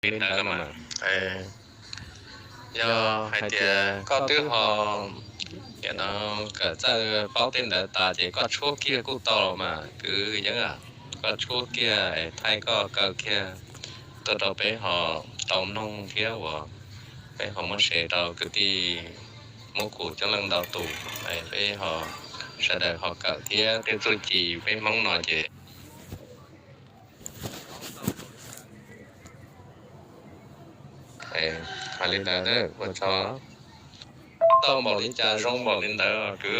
Li ntawd no mas, yog hais tias koj twb ho, no, kawm txawj paub tej ntawd tas ces koj tshuab kiag kuj tau los mas kwv Yeeb, koj tshuab kiag es thaij koj kaw kiag tuaj rau peb ho tau mloog thiab uas peb ho muab share rau kwv tij muab kuv coob leej ntau tus, peb ho, sawv daws ho kawm thiab tej txuj ci peb Hmoob no ces hais li ntawd ua tso. Tau npaum li cas zoo npaum li ntawd kwv,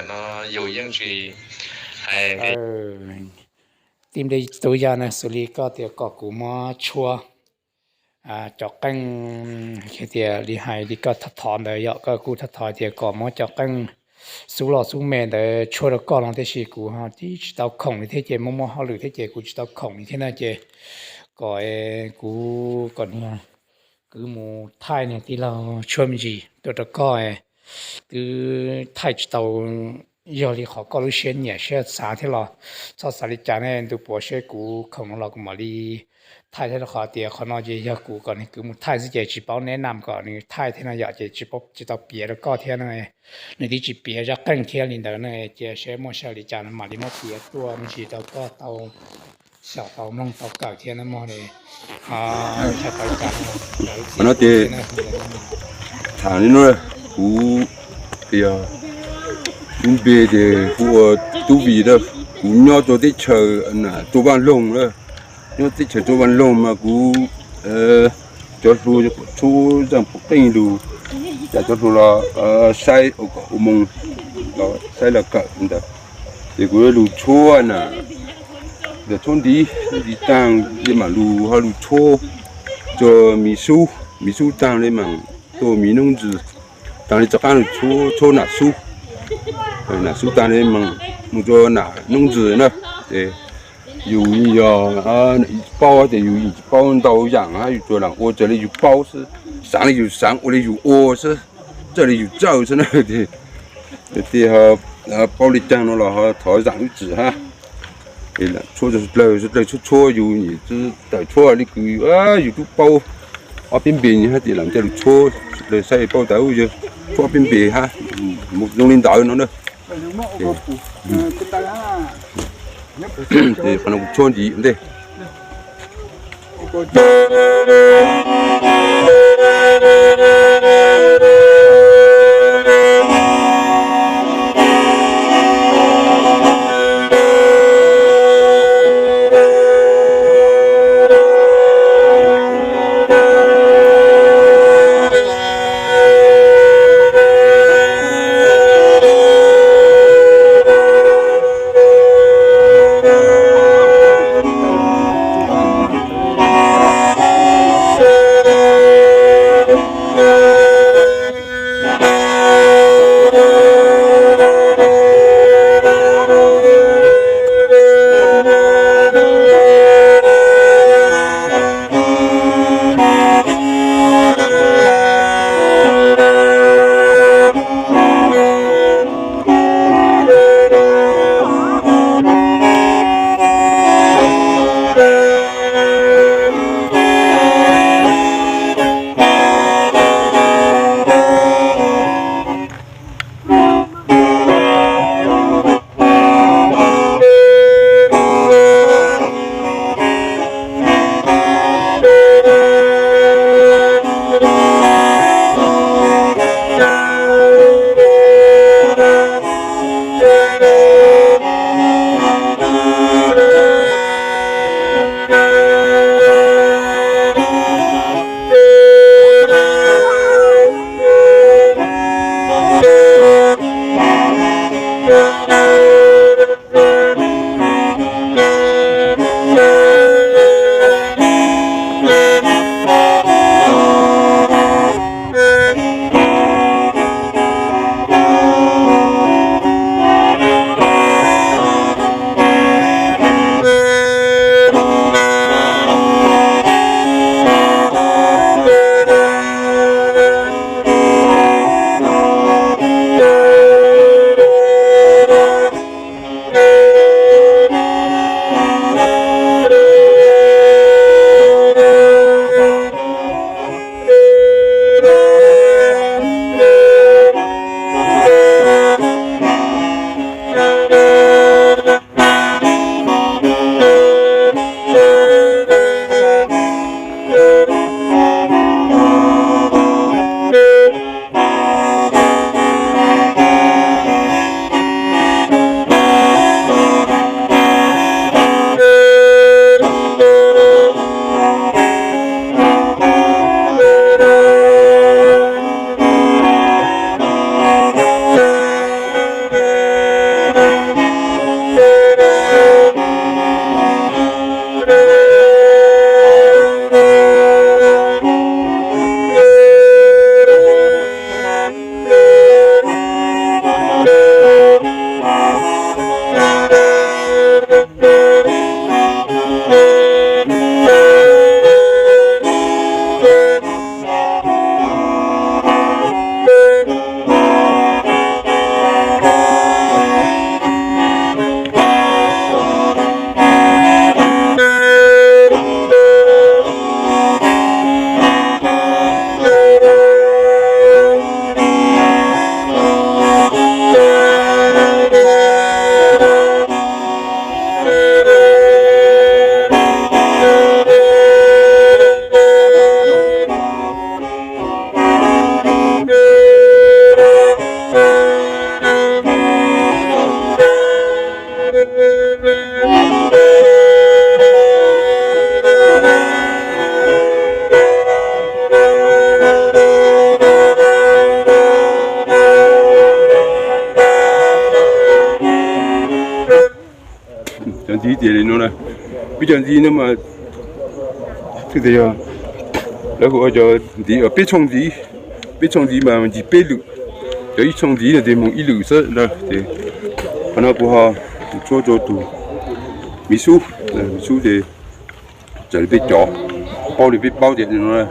no yus yeej tsis hais. Tij Nplej tus yawg na, xws li koj tias kom kuv muab tshuab cov qeej, tias li hais li koj thov ntawd yog koj kuj thov tias kom muab cov qeej xub loj xub me ntawd tshuab rau koj los, tiam sis kuv ho tib tsis tau khoom li thiab ces muaj muaj hauj lwm thiab ces kuv tsis tau khoom li thiab na ces kom kuv kom niag kwv mus thaij niag tij laug tshuab me ntsis tuaj rau koj, twb thaij tsis tau yog li qhov koj lub siab nyiam siab xav thiab los txhob xav li cas ne ntu puav seb kuv khoom no los kuv mam li thaij thiab rau qhov tias qhov no ces yog kuv kom niag kwv mus thaij xwb ces tsis paub neb nam kom nws thaij thiab no yom ces tsis tau piav rau koj thiab no, nws twb tsis piav zaj qeej thiab li ntawd na ces seb muaj sij hawm li cas no mam li muab piav tuaj me ntsis rau koj tau xyaum tau mloog tau kawm thiab na mog. Qhov no ces tham li no, kuv tias, kuv npe ces kuv ua Tub Vim na, kuv nyob rau teb chaws Tuam Vaj Loog na, nyob teb chaws Tuam Vaj Loog mas kuv cov hluas tshuab zaj pov qeej lug, cas cov hluas los saib ua moo los saib los kawm ntawd, ces kuv lug tshuab na, yog tshuab ntiv, ntiv taag li mam lug ho lug tshuab rua miv sub, miv sub taag li mam tua miv noob ntxwg, taag li rov qaab lug tshuab nam sub, nam sub taag li mam mus rua nam noob ntxwg na. Ces yus yog paub ces yus tsis paub ntau yaam hab, yus tsuas lam ua raws li yus paub xwb, xaav li yus xaav, ua li yus ua xwb, txawj li yus txawj xwb na. Ces paub li caag no los ho thov zaam lub txim hab. Tshuab dlawg, dlawg tshuab tshuab yus tawm tshuab li kws yus tub paub ob peb npe hab ces lam ca lug tshuab, dlawg saib paub tas yog tshuab ob peb npe hab, zoo li ntawd no na. Ces qhov no kuv tshuab ntxiv ntej. Cov ntxiv ces li no na, peb cov ntxiv no mas, yog lawv hu ua cov ntxiv peb tshooj ntxiv, peb tshooj ntxiv mas ncig peb lwm, cov ib tshooj ntxiv no ces mus ib lwm xwb na. Ces qhov no kuv ho tshuab rau tus me sub, me sub ces txawm li peb cov, paub li peb paub tias no.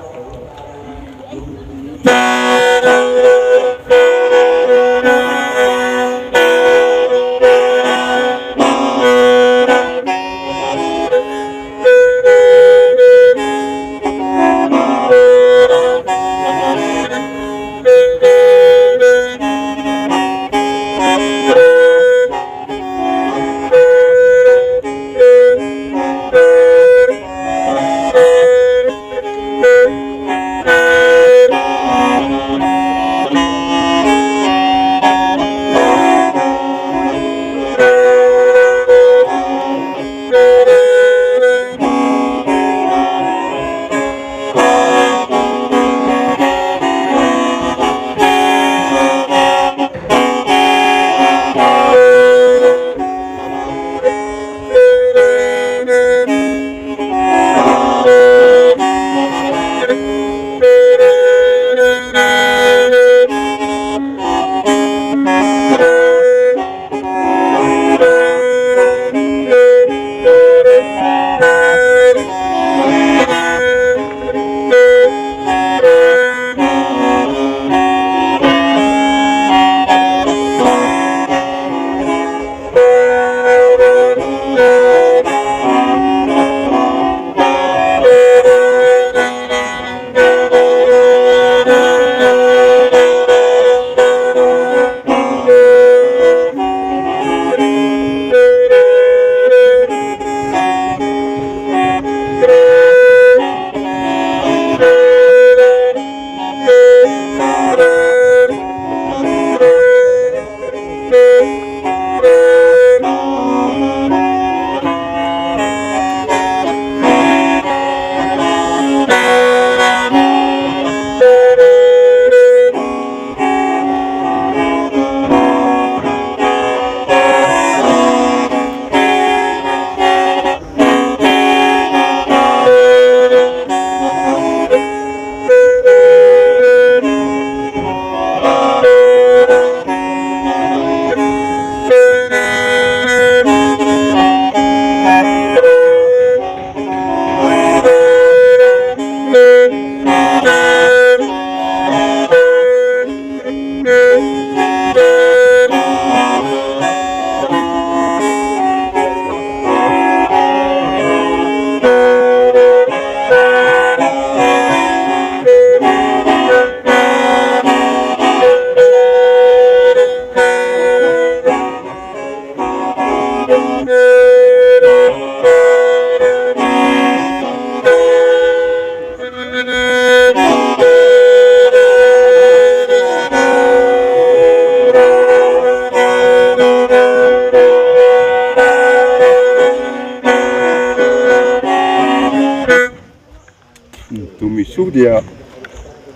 Tus me sub tias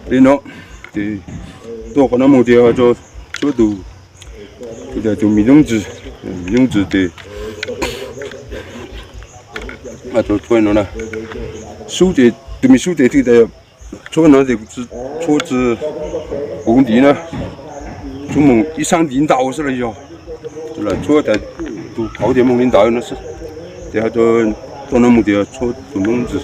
li no, ces tuaj qhov no mus ces ho tshuab tus, tus me nyoob ntsis, me nyoob ntsis ces tshuab no na. Sub ces tus me sub ces twb tias tshuab no ces tshuab tsis puv ntiv na, tshuab mus ib sab ntiv ntau xwb los yog, los tshuab tas tus qauv tias mus li ntawd no xwb. Ces txoj no mus tias tshuab tus noob ntxiv.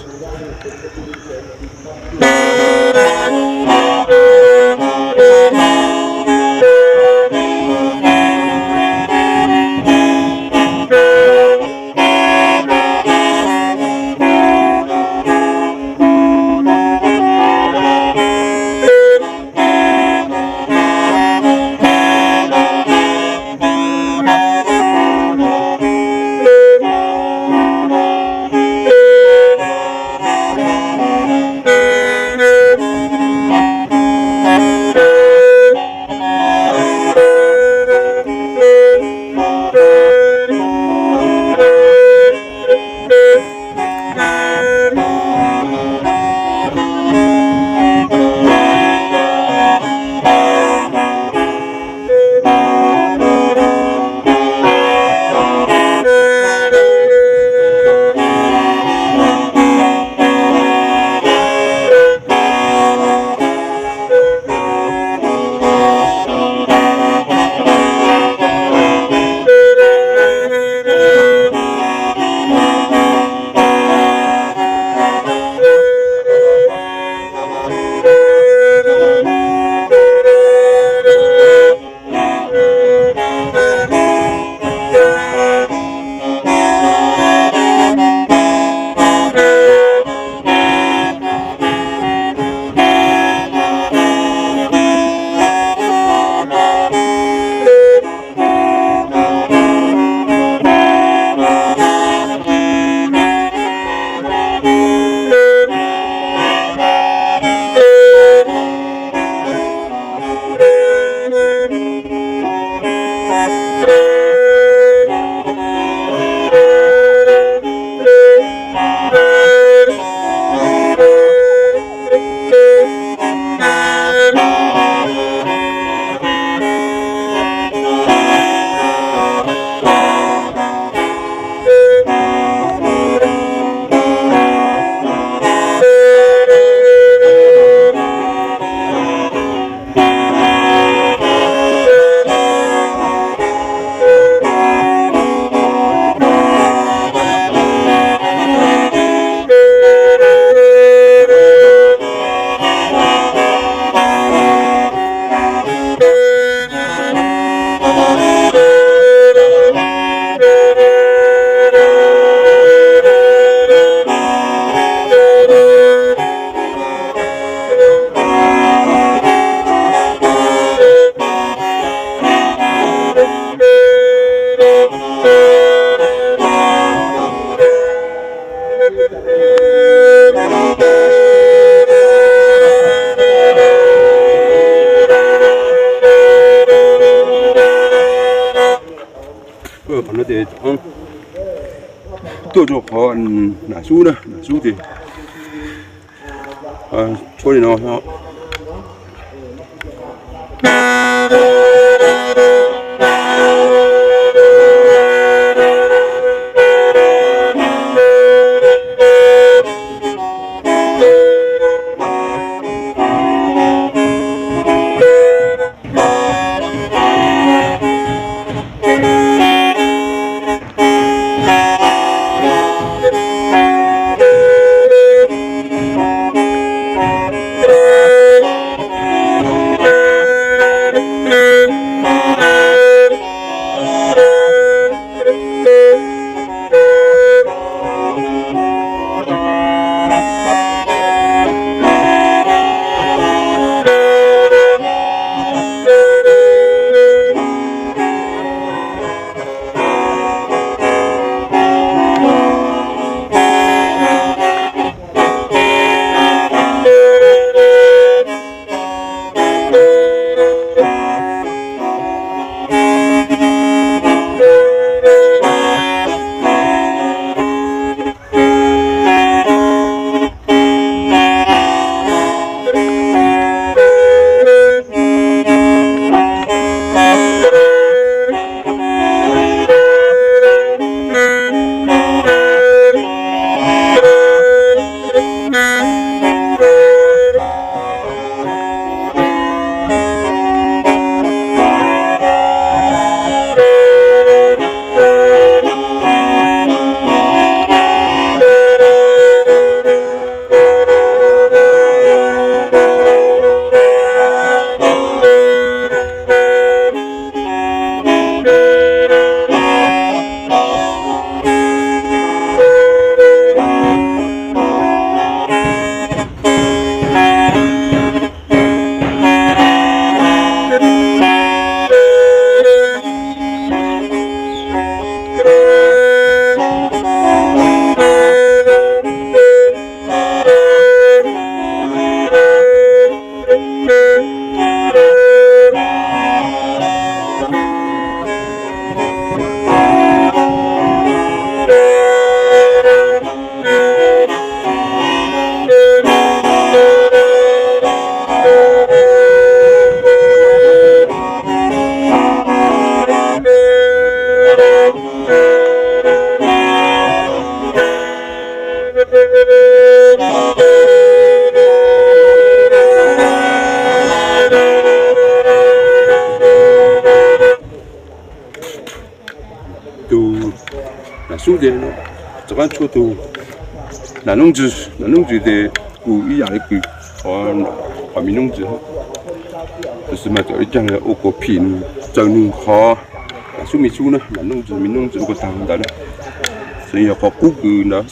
Qhov no ces tuaj rau qhov nam xub na, nam xub ces tshuab li no. Tus nam xub ces rov qab tshuav tus nam noob ntxwg, nam noob ntxwg ces kuj ib yam li kws qhov me noob ntxwg, tab sis mas txawm ib caag ua kuas phim nws txawm nws qhov nam xub me xub na, nam noob ntxwg me noob ntxwg ua kuas taag ntawd na, xwb yog qhov qub kws ntawd.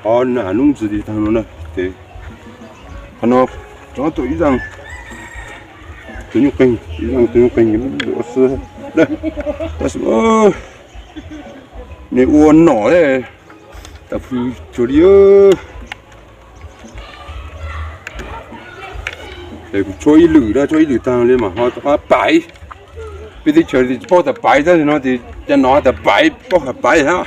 Qhov nam noob ntxwg tag no na, ces qhov no rov tuaj ib zaaj tus nyuj qeeg, ib zaaj tus nyuj qeeg xwb. Tab sis nws ua nom le, tas phu tsuag li. Ces kuv tshuab ib lwm na, tshuab ib lwm tag li mas ho rov qab paiv. Peb teb chaws tsis paub tas paiv tab sis no ces cov no tas paiv, paub has paiv hab.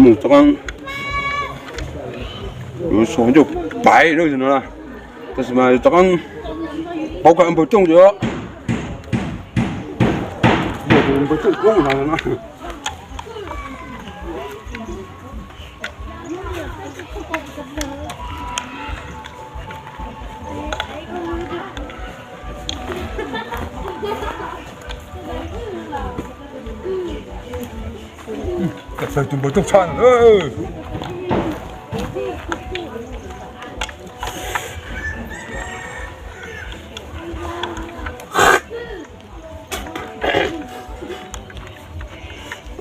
Mus rov qab, yuav sau ncauj paiv no, tab sis mas rov qab pauv kom npawg Tooj os. Npawg Tooj kub no. Tawg tus npawg Tooj tshaj.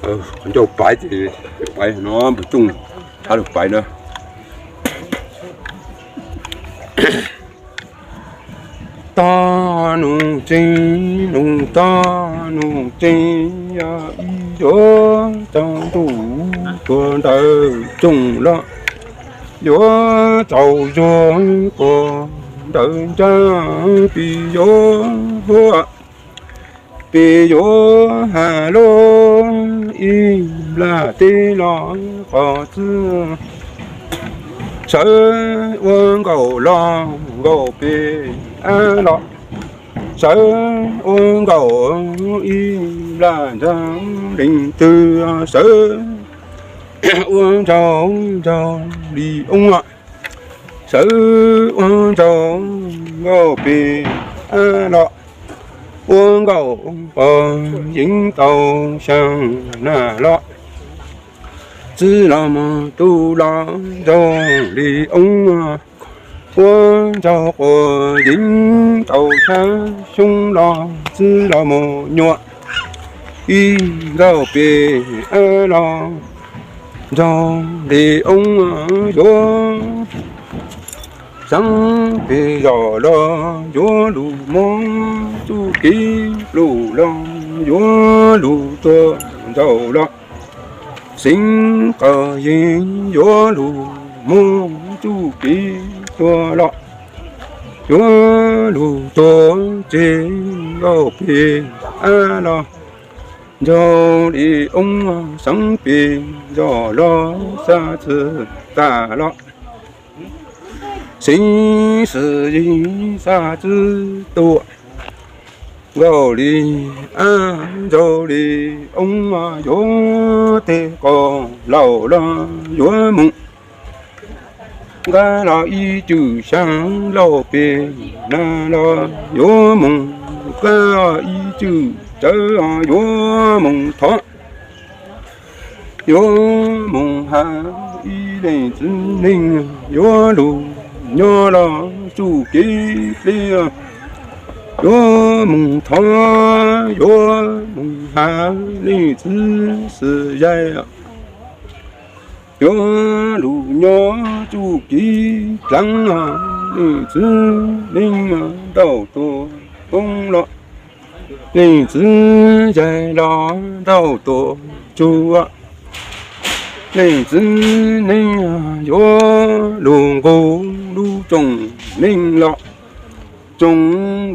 Qhov ncauj paiv ces paiv no npawg Tooj tshaj lug paiv na. Tog nus tsev, nus tog nus tsev, yog ib yuav tau ntuj tuag ntawd cooj los, yuav tau zuag puag ntawd ntsaj, pis yuav huaj, pis yuav has lub ib nplag teb los qhov txwj, sawv ua nkaus los nkaus pes av los, sawv ua nkaus ib nplag ntsag leej twg, sawv ua ntsau ntsau li oob, sawv ua ntsau nkaus pes av los, Ua nkaus qos yeeb tau xyaa na los, txwb los mus tu los nraug li oob, ua nraug quas yeeb tau xyaa xyoo los txwb los mus nyuam ib nkaus pem av los, nraug li oob yuav xeeb pem zos los yuav lug muab txuj kev pluj los yuav lug tuag nraug los, xeeb qos yeeb yuav lug muab txuj kev tuag los, yuav lug tuag tseg nkaus pem av los, nraug li oob xeeb pem zos los xa txwv tas los, xeeb xwm yeej xa txwv tuaj nkaus li av, nraug li oob yuav tej qos laus los yuav moog nqaj los ib cwj xyaa, laug pem na los yuav moog qab ib cwj cawv, yuav moog thov, yuav moog has ib leej txiv neej yuav lug nyob los txuj kev pleb, yuav moog thov, yuav moog has leej txiv xwm yaig yuav lug nyob txuj kev dlaab, leej txiv neej nrauj tuag poob los, leej txiv yaig los nrauj tuag tsuj, leej txiv neej yuav lug nqug lub tsoom neej los, tsoom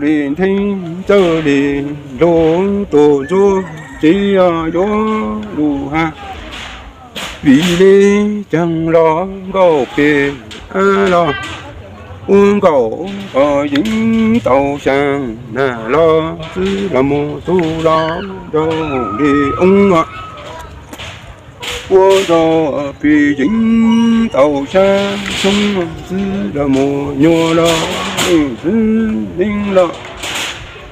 li ntheej tsawg li lug tuag ntsuag tsev, yuav lug has vim le caag los nkaus pem av los, ua nkaus qos yeeb tau xyaa na los, txwb los mus tu los nraug li oob ua nraug pem yeeb tau xyaa xyoo, txwb los mus nyuam los leej txiv neej los,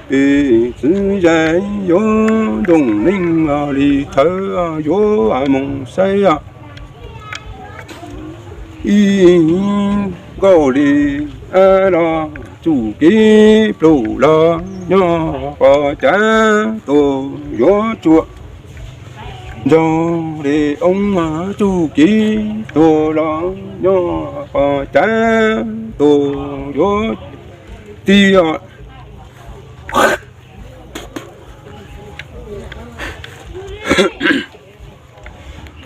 pem txiv yaig yuav ntoom neej li thawv yuav moog saib ib nkaus li av los, txuj kev pluj los nyob qhov cav tuag yuav tsuam, nraug li oob txuj kev tuag los nyob qhov cav tuag yuav tiag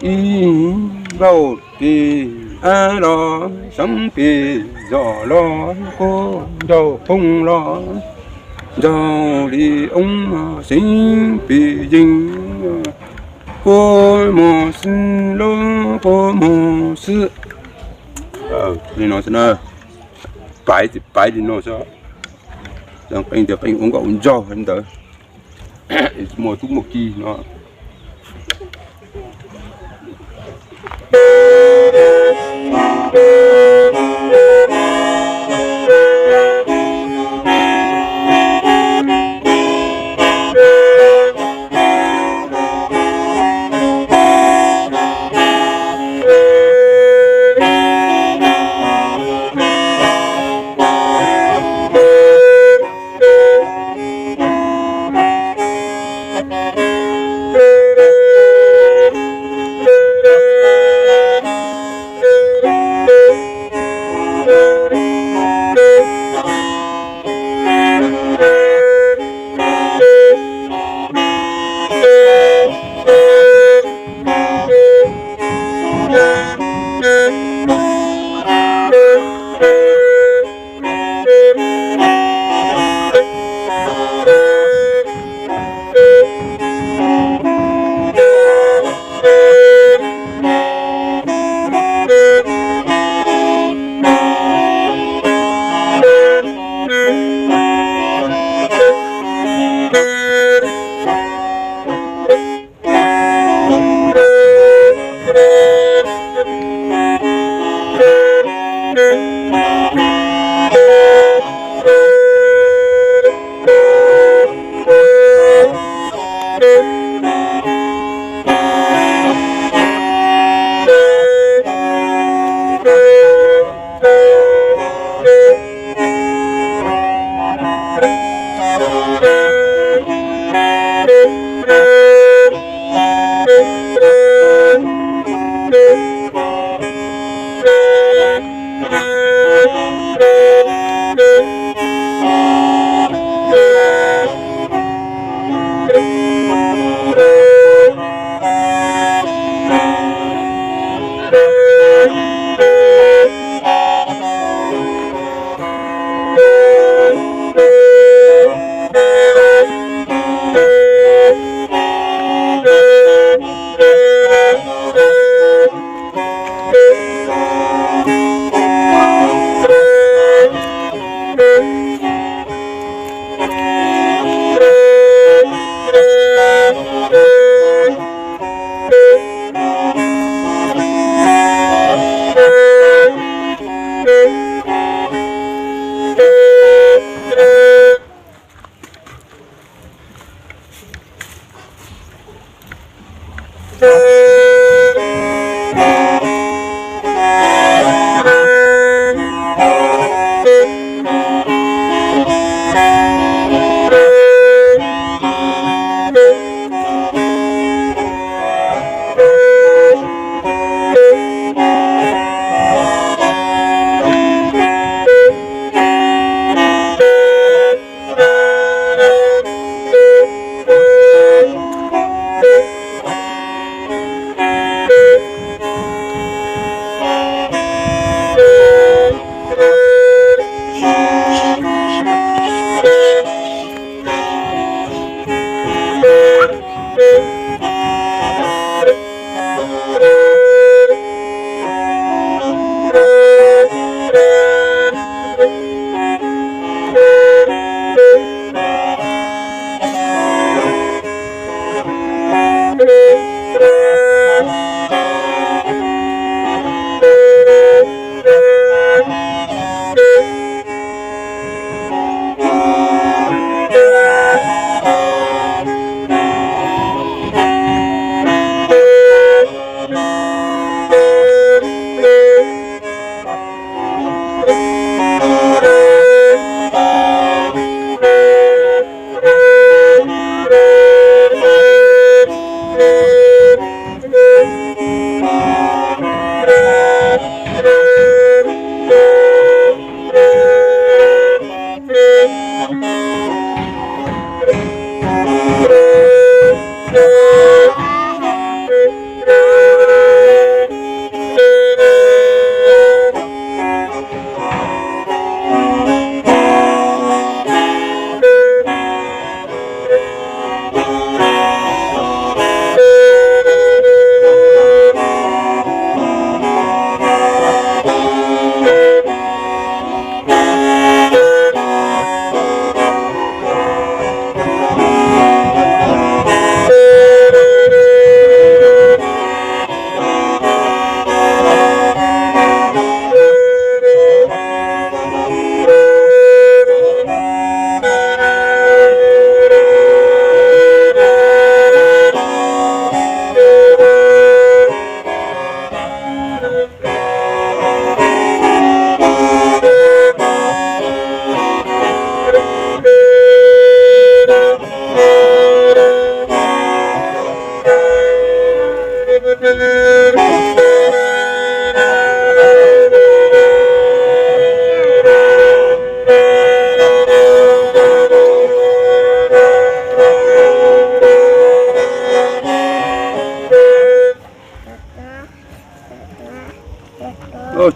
ib nkaus pem av los, xeeb pem zos los, quaj nraug phooj los, nraug li oob xeeb pem yeej, quaj muag xwb los quaj muag xwb. Li no xwb na, paiv li no xwb. Qeej tias qeej ua nkauj ua nraug li ntawd, muaj tub muaj ki no.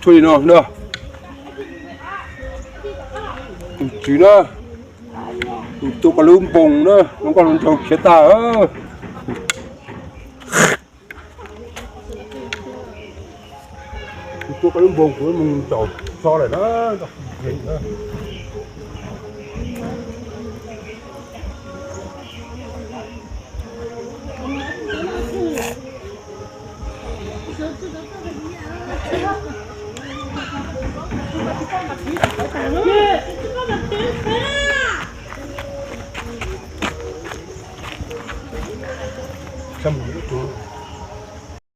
Tshuaj li no na, tus tswv na, tus tuaj koj lub npoos na, lub nkauj lub nraug khiav tag. Tus tuaj koj lub npoos kuv mus ntaus so lawm na.